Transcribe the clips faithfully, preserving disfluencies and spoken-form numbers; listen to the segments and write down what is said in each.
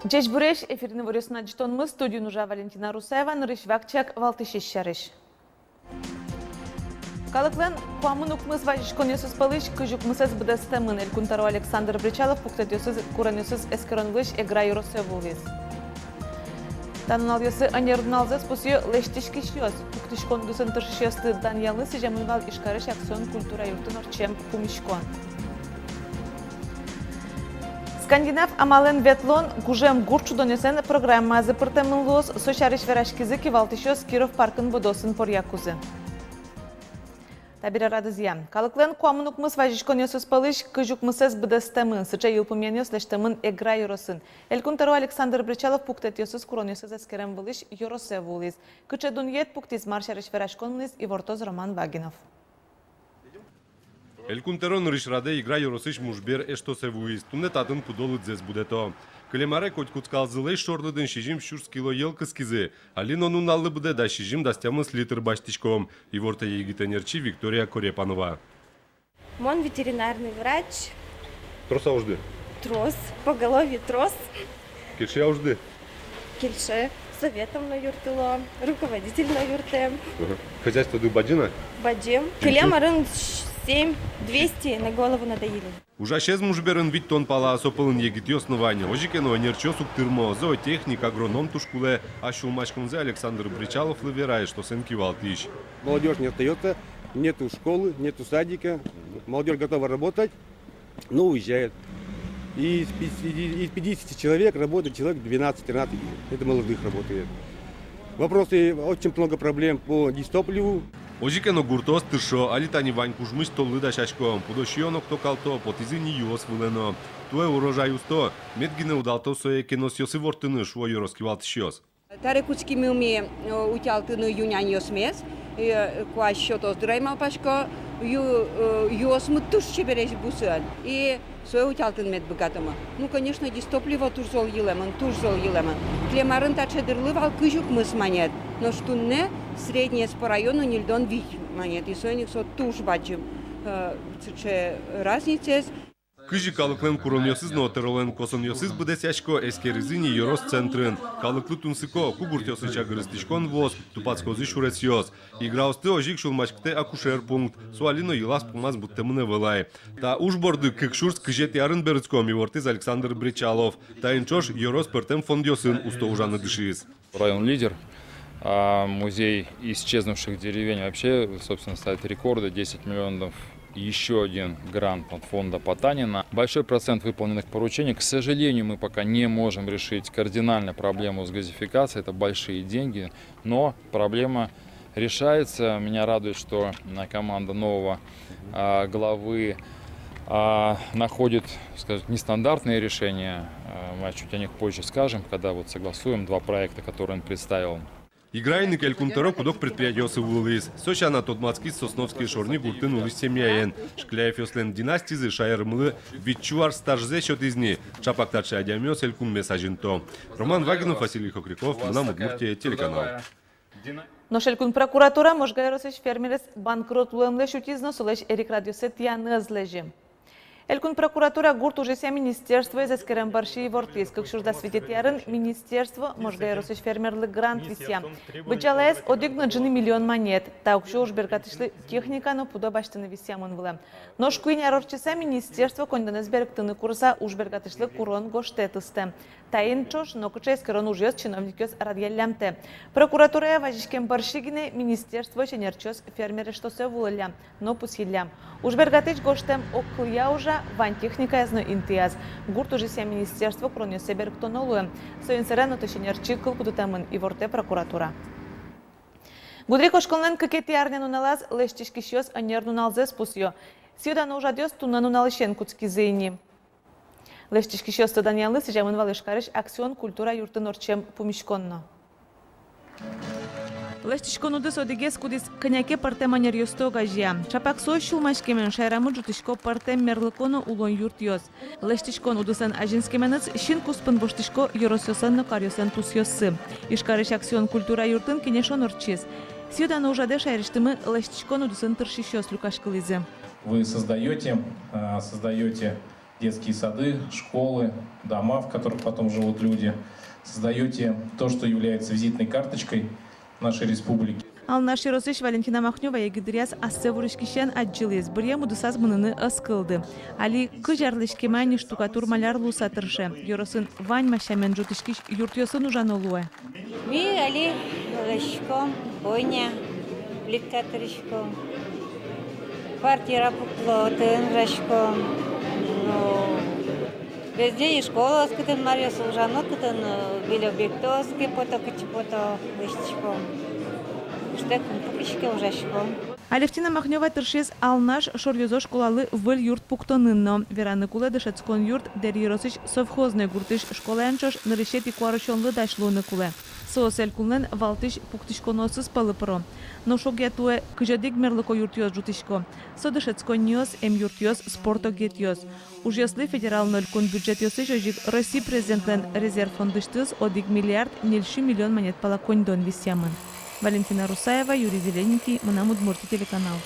Ӟечбуресь! Эфирын «Иворъёс» но ӝытонмы, студиын ужа Валентина Русаева. Нырысь вакчияк валтӥсез сярысь. Калыклэн куамын укмыс вазиськонъёсыз пӧлысь кызь укмысэз быдэстэмын. Элькун тӧро Александр Бречалов пуктэтъёсыз, куронъёсыз эскерон вылысь Эгра ёросэ вуылӥз. Та нуналъёсы ӧнер нуналзэс пусъё лэсьтӥськисьёс. Пуктӥськон удысын тыршисьёсты данъялыны сӥземын вал Ижкарысь «Аксион» культура юртын ортчем пумиськон. Скандинав амалэн ветлон гужем гурт шудонъёслэн программазы пыртэмын луоз. Со сярысь вераськизы кивалтӥсьёс Киров паркын водоосын поръякузы. Табере радызъя. Калыклэн куамын укмыс вазиськонъёсыз пӧлысь кызь укмысэз быдэстэмын. Сыӵе йылпумъянъёс лэсьтэмын Эгра ёросын. Элькун тӧро Александр Бречалов пуктэтъёсыз, куронъёсыз эскерем вылысь ёросэ вуылӥз. Кыӵе дунъет пуктӥз, мар сярысь вераськон мынӥз, ивортоз Роман Вагинов. Элькун тӧро нырысь радэ Эгра ёросысь Мужбер эштосэ вуиз. Туннэ татын пудо лыдзэс будэто. Кылем аре котькуд скалзылэсь шорлыдын сизьым сюрс кило йӧл кыскизы. Али но нуналлы быдэ дас сизьым-дас тямыс литр басьтӥськом, ивортэ егит ӧнерчи Виктория Корепанова. Мон ветеринарный врач. Трос-а ужды? Трос. Поголовье трос. Кельше-а ужды? Кельше. Советом но юрттыло, руководитель но юрттэ. Мгм. Хозяйстводы бадӟым-а? Бадӟым. Кылем арын семь двести на голову надоили. Ужасез Мужберын витьтон пала, со пӧлын егитъёс но вань. Озьы ке но, ӧнерчиос уг тырмо, зоотехник, агроном туж кулэ. А сюлмаськонзэ Александр Бречаловлы вера эштосэн кивалтӥсь. Молодёжь не остаётся, нету школы, нету садика. Молодёжь готова работать, но уезжает. Из пятидесяти, из пятидесяти человек работает человек двенадцать-тринадцать, это молодых работает. Вопросы, очень много проблем по дистопливу. Озьы ке но, гуртоос тыршо, али тани вань кужмысь толлы дасяськом. Пудо сиён уг токалто, потӥзы ни юос вылэ но. Туэ урожай усто, мед гинэ удалто сое кеносъёсы ворттыны, шуо ёрос кивалтӥсьёс. Таре кутскимы ми, э, утялтыны ю-няньёсмес, э, куазь сётоз дыр ай, малпасько, ю-, э, юосмы туж чебересь бусын. И сое утялтыны мед быгатомы. Ну, конечно, дистопливо туж зол йылэмын, туж зол йылэмын. Кылем арын таӵе дырлы вал кызь укмыс манет. Нош туннэ среднеез по району ньыльдон вить манет. И соин ик со туж бадӟым, э, сыӵе разницаез. Кызьы калыклэн куронъёсыз но тӧролэн косонъёсыз быдэсъясько, эскеризы ни ёрос центрын. Калыклы тунсыко, ку гуртъёсы чагыр эстӥськон вуоз, тупатскозы сюресъёс. Эграосты озьы ик сюлмаськытэ акушер пункт. Со али но йылаз-пумаз быдтэмын ӧвӧл ай. Та уж борды кык сюрс кызетӥ арын берытском, ивортӥз Александр Бречалов. Таин ӵош ёрос пӧртэм фондъёсын усто ужаны дышиз. Район лидер, а, музей исчезнувших деревень вообще, собственно, ставит рекорды, десять миллионов. Ещё один грант от фонда Потанина. Большой процент выполненных поручений. К сожалению, мы пока не можем решить кардинально проблему с газификацией. Это большие деньги, но проблема решается. Меня радует, что, а, команда нового, а, главы, а, находит, скажем, нестандартные решения. А, мы чуть о них позже скажем, когда вот согласуем два проекта, которые он представил. Эграын ик Элькун тӧро куд-ог предприятиосы вуылӥз. Со сяна тодматскиз Сосновские Шорни гуртын улӥсь семьяен. Шкляевъёслэн династизы шаермылы витьсю ар стажзэ сётӥз ни. Чапак таӵе адямиос элькунмес азинто. Роман Вагинов, Василий Хохряков, «Мынам Удмуртие» телеканал. Нош Элькун прокуратура Можга ёросысь фермерез банкрот луэмлэсь утиз но солэсь эрикрадъёссэ тӥяны ӧз лэзьы. Элькун прокуратура гурт ужъёсъя министерствоез эскерем бӧрсьы ивортӥз: кык сюрс дас витетӥ арын министерство Можга ёросысь фермерлы грант висъя. Быдӟалаез одӥг но ӝыны миллион манет. Та уксё ужбергатӥсьлы техника но пудо басьтыны висъямын вылэм. Нош куинь ар ортчыса министерство коньдонэз берыктыны курыса ужбергатӥсьлы курон гожтэт ыстэ. Таин ӵош нокыӵе эскерон ужъёс чиновникъёс радъяллямтэ. Прокуратурая вазиськем бӧрсьы гинэ министерствоысь ӧнерчиос фермер эштосэ вуылӥллям но пусйиллям: ужбергатӥсь гожтэм огкылъя ужа, вань техникаез но интыяз. Гурт ужъёсъя министерство куронъёссэ берыктоно луэ. Соин сэрен отысь ӧнерчи кыл кутытэмын, ивортэ прокуратура. Гудырикошконлэн кыкетӥ арня нуналаз лэсьтӥськисьёс ӧнер нуналзэс пусъё. Сӥё-дано ужрадъёс туннэ нуналысен кутскизы ини. Лэсьтӥськисьёсты данъялыны сӥземын вал Ижкарысь «Аксион» культура юртын ортчем пумиськон но. Лэсьтӥськон удыс одӥгез, кудӥз кӧня ке пӧртэм ӧнеръёсты огазея. Чапак соос сюлмаськемен шаерамы ӝутӥсько пӧртэм мерлыко но улон юртъёс. Лэсьтӥськон удыслэн азинскеменыз синкуспын воштӥсько ёросъёслэн но каръёслэн тусъёссы. Ижкарысь «Аксион» культура юртын кенешон ортчиз. Сӥё-дано ужрадэ шаерысьтымы лэсьтӥськон удысын тыршисьёс люкаськылӥзы. Вы создаёте, э, создаёте Детские сады, школы, дома, в которых потом живут люди. Создаёте то, что является визитной карточкой нашей республики. Алнаш ёросысь Валентина Махнёва егит дыръяз ассэ вуриськисен адӟылӥз, быръем удысаз мыныны ӧз кылды. Али кызь арлэсь кема ини штукатур-маляр луыса тырше. Ёросын ваньмаз сямен ӝутӥськись юртъёсын ужано луэ. Ми али лэсьтӥськом бойня, плитка тырыськом. Квартира пукло, отын ужаськом. Ну, везде и школаос кытын, маръёс ужано кытын, э, выль объектъёс ке пото, кытчы пото, лэсьтӥськом. Ужтэк ум пукиське, ужаськом. Алевтина Махнёва тыршиз Алнаш шоръёзо школалы выль юрт пуктонын но. Вераны кулэ, дышетскон юрт Дэри ёросысь Совхозной гуртысь школаен ӵош нырысетӥ куарусёнлы дась луыны кулэ. Соос элькунлэн валтӥсь пуктӥськонъёсыз пӧлы пыро. Нош огъя туэ кызь одӥг мерлыко юртъёс ӝутӥсько. Со дышетсконниос, эмъюртъёс, спорт огъетъёс. Ужъёслы федерал но элькун бюджетъёсысь, озьы ик Россия Президентлэн резерв фондысьтыз одӥг миллиард ньыльсю миллион манет пала коньдон висъямын. Валентина Русаева, Юрий Зелененький, «Мынам Удмуртие» телеканал.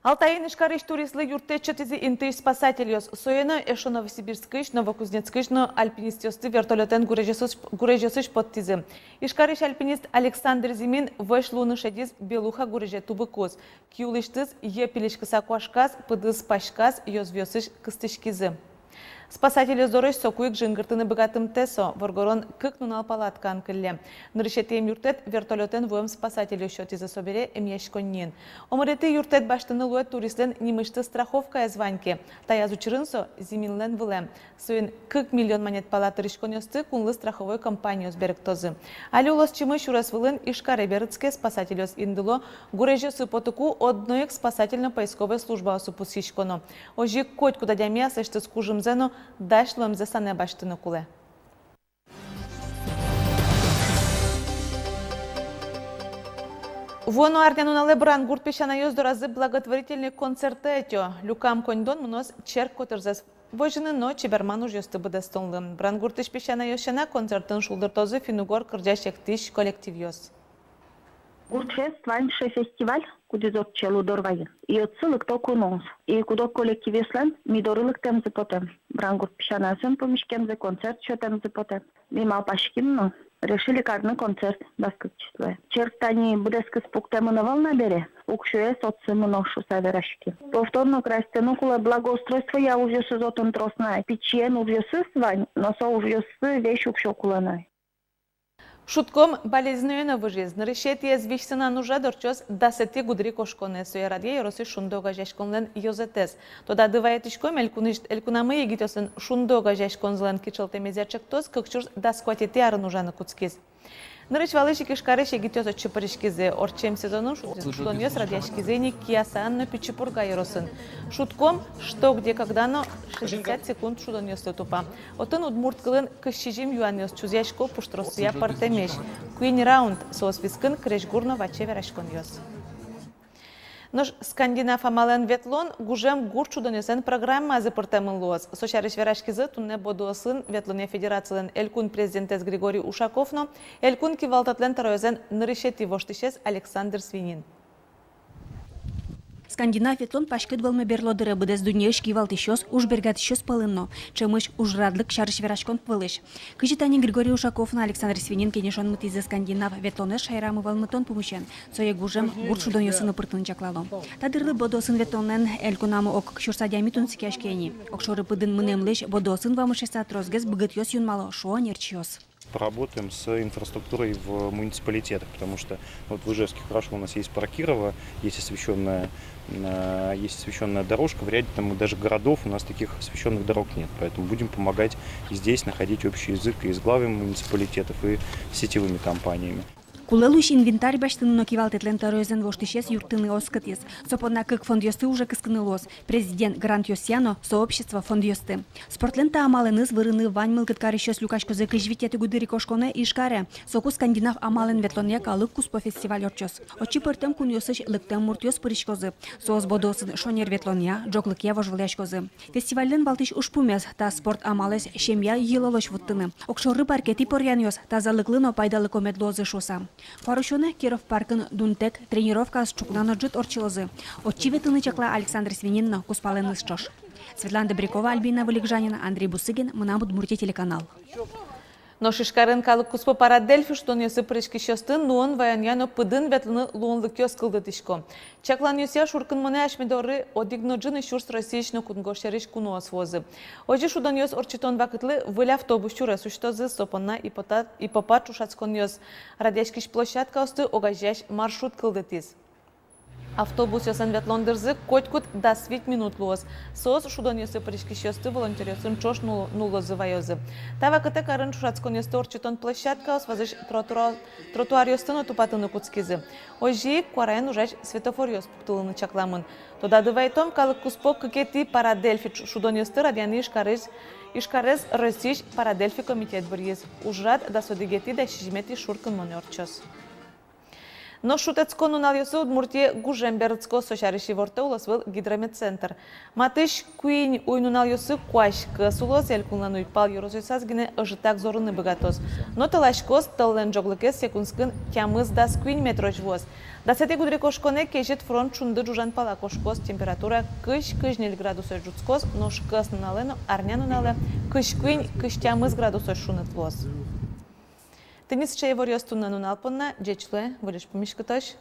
Алтайын Ижкарысь туристлы юрттэт сётӥзы интыысь спасательёс. Сое но эшшо Новосибирскысь, Новокузнецкысь но альпинистъёсты вертолётэн гурезьёсысь, гурезьёсысь поттӥзы. Ижкарысь альпинист Александр Зимин вӧсь луыны шедиз Белуха гурезе тубыкуз. Ки улысьтыз йӧ пилиськыса куашказ, пыдыз паськаз, ёзвиосысь кыстӥськизы. Спасательёс дорозь соку ик жингыртыны быгатымтэ со, воргорон кык нунал палаткаын кылле. Нырысетӥ эмъюрттэт вертолётэн вуэм спасательёс сётӥзы, собере эмъяськонниын. Омыретӥ юрттэт басьтыны луэ туристлэн нимысьтыз страховкаез вань ке. Таяз учырын со Зиминлэн вылэм. Соин кык миллион манет пала тыриськонъёсты кунлы страховой компаниос берыктозы. Али улосчимы сюрес вылын, Ижкаре берытске. Спасательёс индыло, гурезьёсы потыку одно ик спасательно-поисковой службаосы пусйиськоно. Озьы ик котькуд адями аслэсьтыз кужымзэ но дась луэмзэ санэ басьтыны кулэ. Вуоно арня нуналэ Брангурт песянайёс доразы благотворительной концертэ ӧтё. Люкам коньдон мыноз черк котырзэс возьыны но чеберман ужъёсты быдэстонлы. Брангуртысь песянайёс сяна, концертын шулдыртозы финн-угор кырӟась-эктӥсь коллективъёс. Гуртфест вань сыӵе фестиваль, кудӥз ортче Лудорвайын. И отчы лыкто куноос. И куд-ог коллективъёслэн ми доры лыктэмзы потэ. Брангурт песянайёсын пумиськемзы, концерт сётэмзы потэ. Ми малпаським но, решили карны концерт дас кык числое. Черк тани быдэс кыз пуктэмын ӧвӧл на бере, уксёез отчы мыно шуыса вераськи. Повторно красьтыны кулэ, благоустройствоя ужъёсыз отын трос на, пичиен ужъёсыз вань, но со ужъёссы весь уксё кулэ на. Шудком Балезиное но выжиз. Нырысетӥез визь сынан ужрад ортчоз дасэтӥ гудырикошконэ. Сое радъя ёросысь «Шунды» огазеяськонлэн ёзэтэз. Тодады вайытӥськом, элькунысь-, элькунамы егитъёслэн «Шунды» огазеяськонзылэн кичӧлтэмезъя чектос кык сюрс дас куатетӥ арын ужаны кутскиз. Нырысь-валысь ик Ижкарысь егитъёс отчы пыриськизы. Ортчем сезонын шуд-, шудонъёс радъяськизы ини Киясаын но Пичи Пурга ёросын. Шудком «Что? Где? Когда?» но «Шестьдесят секунд» шудонъёслы тупа. Отын удмурт кылын кызь сизьым юанъёс чузъясько пуштроссыя пӧртэмесь. Куинь раунд, соос вискын крезьгур но ваче вераськонъёс. Нош скандинав амалэн ветлон гужем гурт шудонъёслэн программазы пыртэмын луоз. Со сярысь вераськизы туннэ БОДООСын ветлонъя федерацилэн элькун президентэз Григорий Ушаков но элькун кивалтэтлэн тӧроезлэн нырысетӥ воштӥсез Александр Свинин. Скандинав ветлон паськыт вӧлмы берло дыре быдэс дуннеысь кивалтӥсьёс, уж бергатӥсьёс пӧлын но, ӵемысь ужрадлык сярысь вераськон пӧлысь. Кызьы тани Григорий Ушаков но Александр Свинин кенешонмытӥзы скандинав ветлонэз шаерамы вӧлмытон пумысен, сое гужем гурт шудонъёсы но пыртыны чаклало. Та дырлы БОДООСын ветлонэн элькунамы ог кык сюрс адями тунсыкъяське ини. Огшоры пыдын мынэмлэсь БОДООСын вамышъяса тросгес быгытъёс юнмало, шуо ӧнерчиос. Поработаем с инфраструктурой в муниципалитетах, потому что вот в Ижевске хорошо, у нас есть Паркирово, есть освещённая, а, есть освещённая дорожка, в ряде там даже городов у нас таких освещённых дорог нет, поэтому будем помогать и здесь находить общий язык и с главами муниципалитетов, и с сетевыми компаниями. Кулэ луись инвентарь басьтыны но кивалтэтлэн тӧроезлэн воштӥсез юрттыны оскытӥз. Со понна кык фондъёсты уже кыскыны луоз: президент грантъёсъя но сообщество фондъёсты. Спортлэн та амалэныз вырыны вань мылкыд карисьёс люкаськозы кызь витетӥ гудырикошконэ Ижкаре. Соку скандинав амалэн ветлонъя калык куспо фестиваль ортчоз. Отчы пӧртэм кунъёсысь лыктэм муртъёс пыриськозы. Соос БОДООСын шонер ветлонъя, ӝоглыкъя вожвылъяськозы. Фестивальлэн валтӥсь ужпумез — та спорт амалэз семья йылолозь вуттыны. Огшоры паркетӥ поръянъёс, тазалыклы но пайдалыко мед луозы шуыса. Куарусёнэ Киров паркын дунтэк тренировкаос ӵукна но ӝыт ортчылозы. Отчы ветлыны чакла Александр Свинин но кузпалэныз ӵош. Светлана Добрякова, Альбина Вылегжанина, Андрей Бусыгин, «Мынам Удмуртие» телеканал. Нош Ижкарын калык куспо «Парадельфи» шудонъёсы пыриськисьёсты нуон-ваёнъя но пыдын ветлыны луонлыкъёс кылдытӥсько. Чакланъёсъя, шуркынмонэ асьме доры одӥг но ӝыны сюрс Россиысь но кунгож сьӧрысь куноос вуозы. Озьы шудонъёс ортчытон вакытлы выль автобус сюрес усьтозы, со понна ипота-, ипопат ӵошатсконъёс радъяськись площадкаосты огазеясь маршрут кылдытӥз. Автобусъёслэн ветлон дырзы котькуд дас вить минут луоз. Соос шудонъёсы пыриськисьёсты волонтёръёсын ӵош нул-, нуллозы-ваёзы. Та вакытэ карын ӵошатсконъёсты ортчытон площадкаос вазысь тротуа-, тротуаръёсты но тупатыны кутскизы. Озьы ик куараен ужась светофоръёс пуктылыны чакламын. Тодады вайтом, калык куспо кыкетӥ «Парадельфи» ӵ-, шудонъёсты радъяны Ижкарысь, Ижкарез Россиысь «Парадельфи» комитет быръиз. Ужрад дас одӥгетӥ, дас сизьыметӥ шуркынмонэ ортчоз. Нош шутэтскон нуналъёсы Удмуртие гужем берытскоз, со сярысь ивортэ улосвыл гидрометцентр. Матысь куинь уй-нуналъёсы куазь кӧс улоз, элькунлэн уйпал ёросъёсаз гинэ ӧжытак зорыны быгатоз. Но тӧласькоз, тӧллэн ӝоглыкез секундскын тямыс-дас куинь метрозь вуоз. Дасэтӥ гудырикошконэ кезьыт фронт шунды ӝужан пала кошкоз, температура кызь-кызь ньыль градусозь ӝутскоз, нош кӧснуналэ но арнянуналэ кызь куинь-кызь тямыс градусозь шуныт луоз. Тӥни сыӵе иворъёс туннэ нунал понна. Ӟеч луэ, выльысь пумиськытозь.